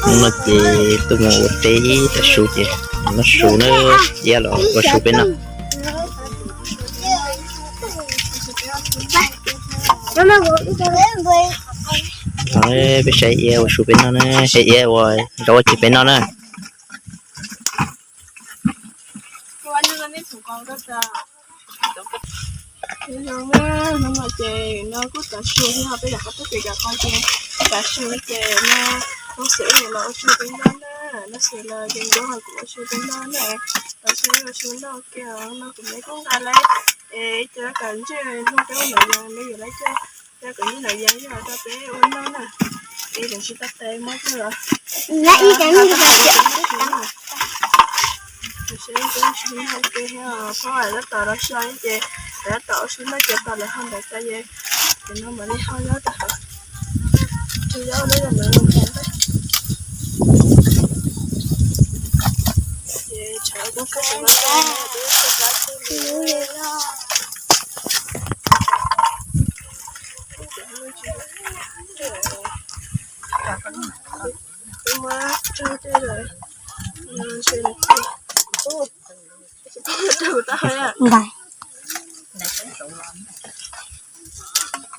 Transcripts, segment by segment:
Hnub no ces tuaj mus ua teb ib tag su ces noj su na, iab los ua su peb noj. Peb saib iab ua su peb noj na, saib iab ua zaub ua tsis peb noj na. Hnub no ces no kuj tav su thiab, peb yog qhov tub ces cov qhov ces tav su ces no, no xwm los ua su peb noj na, no xwm los ces ncuav ho kuv ua su peb noj na, tav su ua su noj kiag no kuv me kuj nqa lawm, es cov kav ntsej no peb ua noj yog no yuav lawv coj, coj kav ntsej no yog yog rau peb ua noj na, es tam sim tau tes muab coj los. Phob tab tom los so ces lawv tab tom ua su noj ces tos lawv ho ntawd tas ces, ces no mam li ho nyob rau hauv, tsis yog lawv yog lawv los ntawd. Ces tshav kub kawg, Ntais.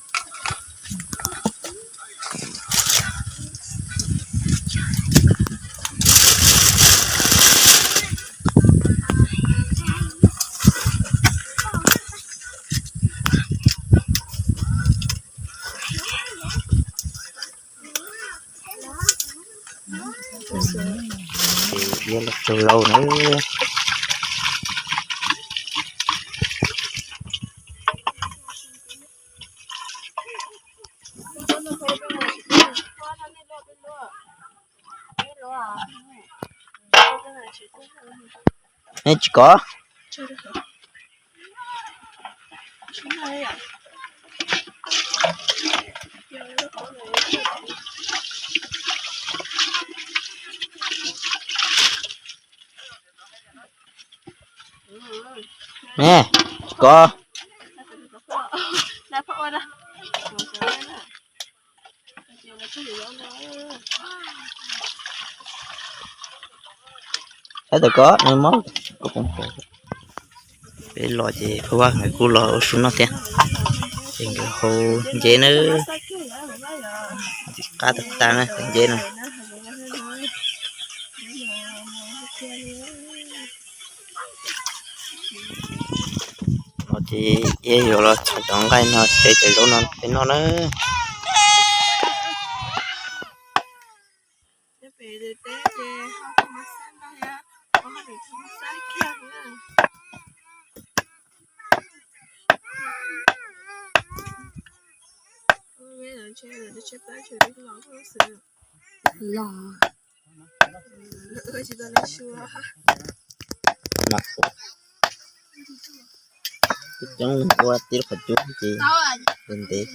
Ces iab los tsaug lauj na. Nej tsis kov. Nè, tsis kov. Saib tau kov nws mob. Peb los ces Phob Vaj nkawd kuj los ua su noj thiab. Ces nkawd hau nceb na, qab tag tag na nceb na. No ces iab yuav los txhom cov nqaij no, cov zaub no peb noj na. Los. Coob ua tib qhov cub ces ntev ntev.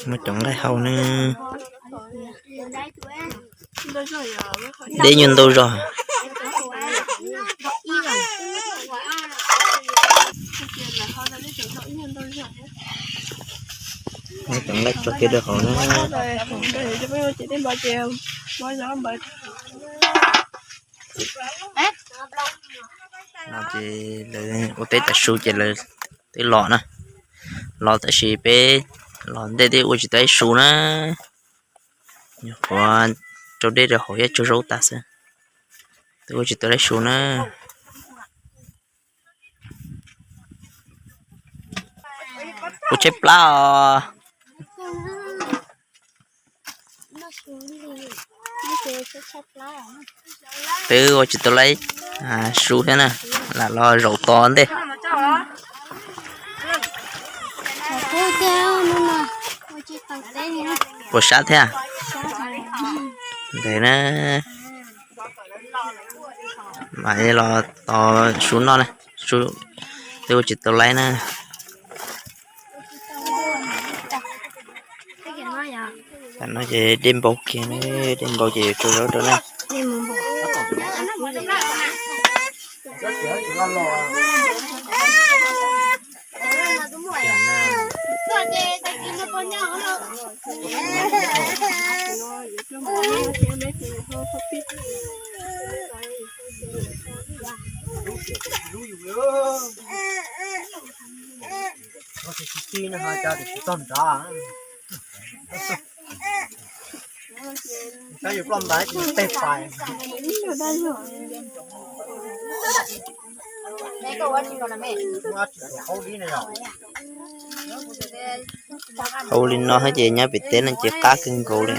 Muab cov nqaij hau ne. Deb nyuag ntau zog. Muab cov nqaij tso kiag rau hauv na. No ces lawv ua teb tas su ces lawv twb los na. Los tab sis peb los ntej twb ua tsis tau ib su na. Nyuam qhuav rau dej rau hauv thiab tsaug zaub tas xwb, twb ua tsis tau ib su na. Kuv tshaib plab os. Twb ua tsis tau lawm ib su thiab na, lam los zaum tos ntej. Ua tsis tau teb li na. Puas sab thiab? Ntawd na, mam los tos su noj na, su twb ua tsis tau laib na. Tam no ces dej npau kiag, dej npau ces yuav tso zaub rau na. Hauv li no ces nyob pem teb no ces qab kawg nkaus li.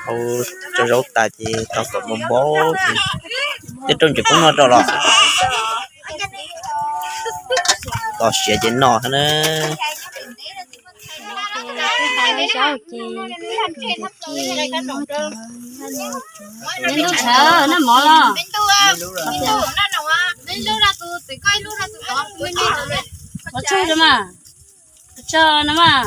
Hauv tso zaub tas ces tau kom npau npau, tej rau ntses poob noj rau los tos siav ces noj na. Zaub ces ntuj tshav noj mov los. Ua tsaug mas, ua tsaug no mas.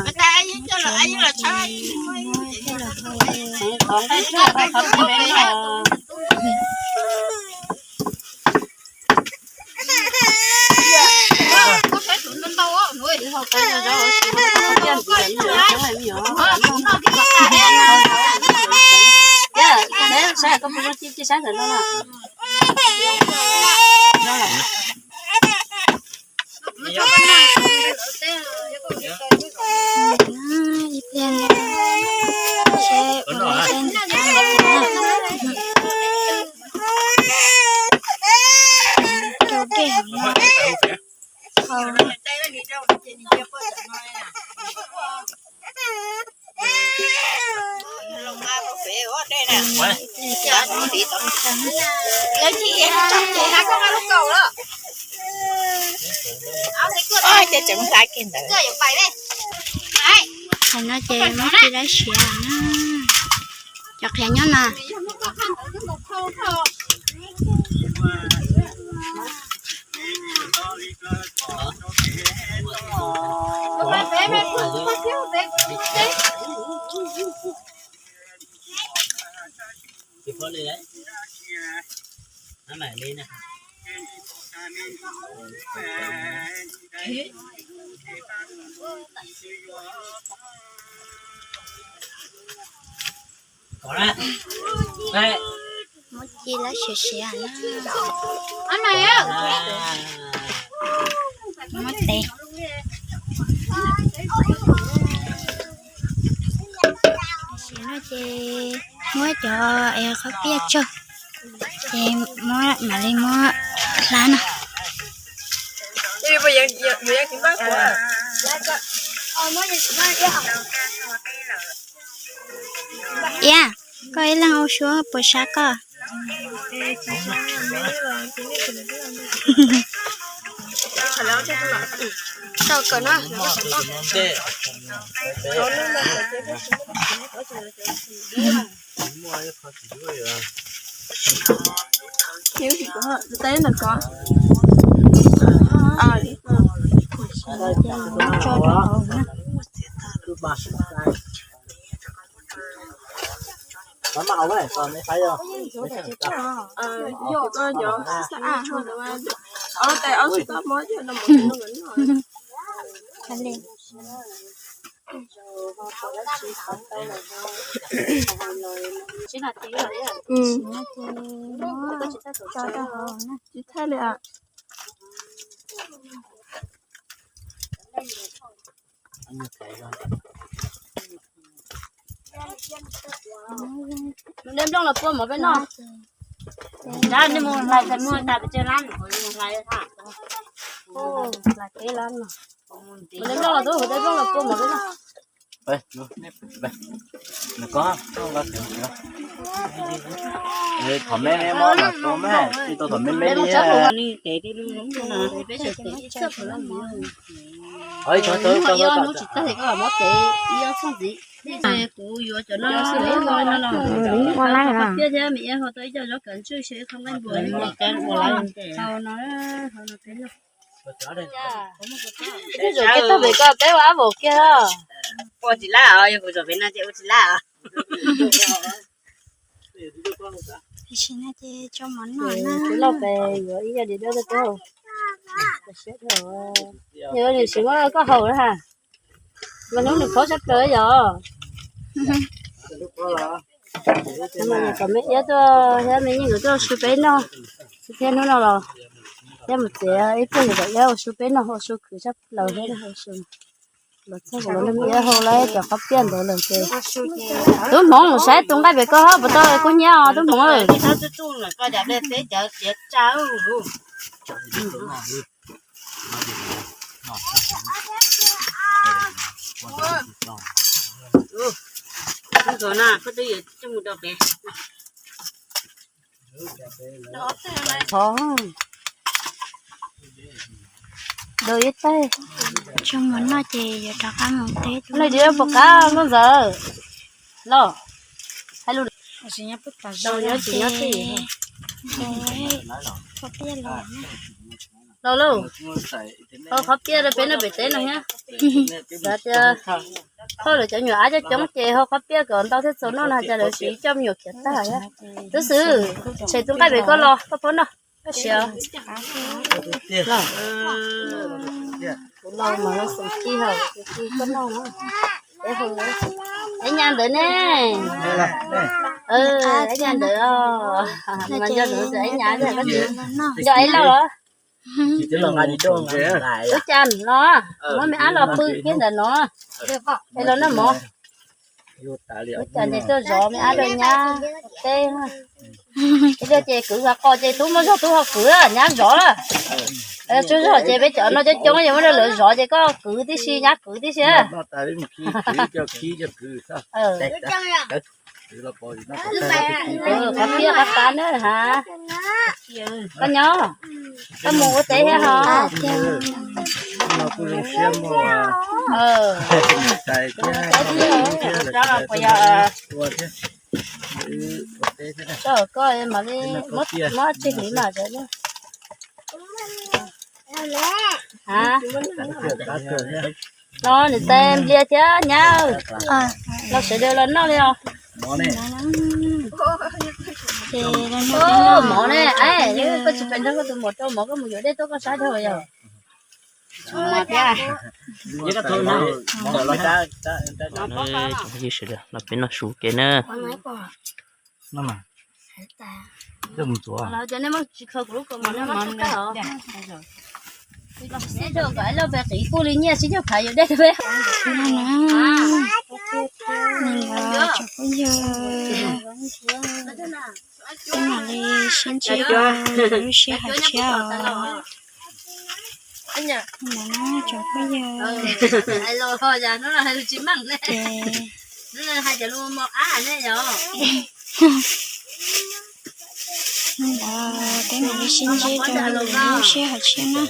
Qhov no ces muab ci lab siav na. Cov qhiav nyob no. Muab ci lab siav siav na. Muab tes. Tam sim no ces muab cov qhob piaj tsau, ces muab mam li muab hlab no. Iab, koj ib leeg ua suab puas sab koj? Tso rau hauv na. Tso rau hauv na. Neb nplooj los puab mov peb noj. Neb mus hlais tas muag tas pes tsawg lab, mus hlais tha. Neb nplooj los tub, neb nplooj los puab mov peb noj. Nws ko, thov me me mog, thov me me, tsis tau thov me me li. Kuv yuav cov no xwb, ua laib no. Piaj thiab me iab ho tau ib co zaub kav ntswj xyaw ib qho nqaij npua. Ua laib no, ua laib no. Ib zaug kiag tag pem ko peb ua ab vaum kiag. Ua tsis lab os, yog kuv zaum pem no ces ua tsis lab os. Tam sim no ces tso mov noj na. Tsis loj pes yuav ib yam li dawb dawb. Yog nws tsis muab koj haus na ha. Mas hnub nws phob sab plaws yog. Kom me iab tuaj thiab me nyuam nkawd tuaj ua su peb noj thiab hnub no los thiab mus txiav ib pliag kom iab ua su peb noj, ua su khwv sab plaws thiab ua su. Los txog kuv los nrog me iab hau lawm cov qhob piaj ntawd lawm ces tub hmoov mus saib tus nqaij pem ko puas tau kub hnyiab os tub hmoov. Thov, do ib teg. Tso mov noj ces yuav rov qab mus teb. Noj ces puas qab nkauj ntxawm los hais lus. Nyob tsis nyob tij. Los lauj, hau qhob piaj rau peb noj pem teb no thiab. Xav tias thauj lawv cov nyuam ab coob coob ces hau qhob piaj kom ntau thiaj txaus noj no cas lawv siv coj me nyuam khiav tag thiab. Twb xwb, tshem tus nqaij pem koj los koj phob noj. Koj siav. Kuv los mas los xum ci hawm, xum ci koj noj na. Ib nyab ntawd ne. Ib nyab ntawd os. Mas nco ntawd ib nyab ntawd koj tsis nco ib lauj los. Ub cas no, muab me ab los pw kiag ntawm no, es los noj mov. Ub cas ntes tuaj zov me ab rau nyab teb. Ib pliag ces kwv qhov qos ces tub muaj zog tub ho kwv nyab zov. Tsuas zog ces peb cov no coob coob ces muab rau lawv zov ces koj kwv tib si nyab kwv tib si. Qhov piaj qab qab na ha. Koj nyob, koj mus ua teb thiab ho? Koj mam li muab tseg hliv mas. No nws tais npliag thiab nyab. Los sawv daws los noj li os. Mov ne, koj tsis pem nrog koj tus muam rau mov koj mus yuav dej tuaj koj saib dhau yog. Los peb noj su ke na. Sib zog kom ib lauj pem qiv kuj li nyiaj sib zog khav yuav dej rau peb. Tsoom phooj ywg, peb mam li sib ntsib dua lub sij hawm tshiab os. Tsoom phooj ywg, ces ntawd peb mam li sib ntsib dua lub sij hawm tshiab na.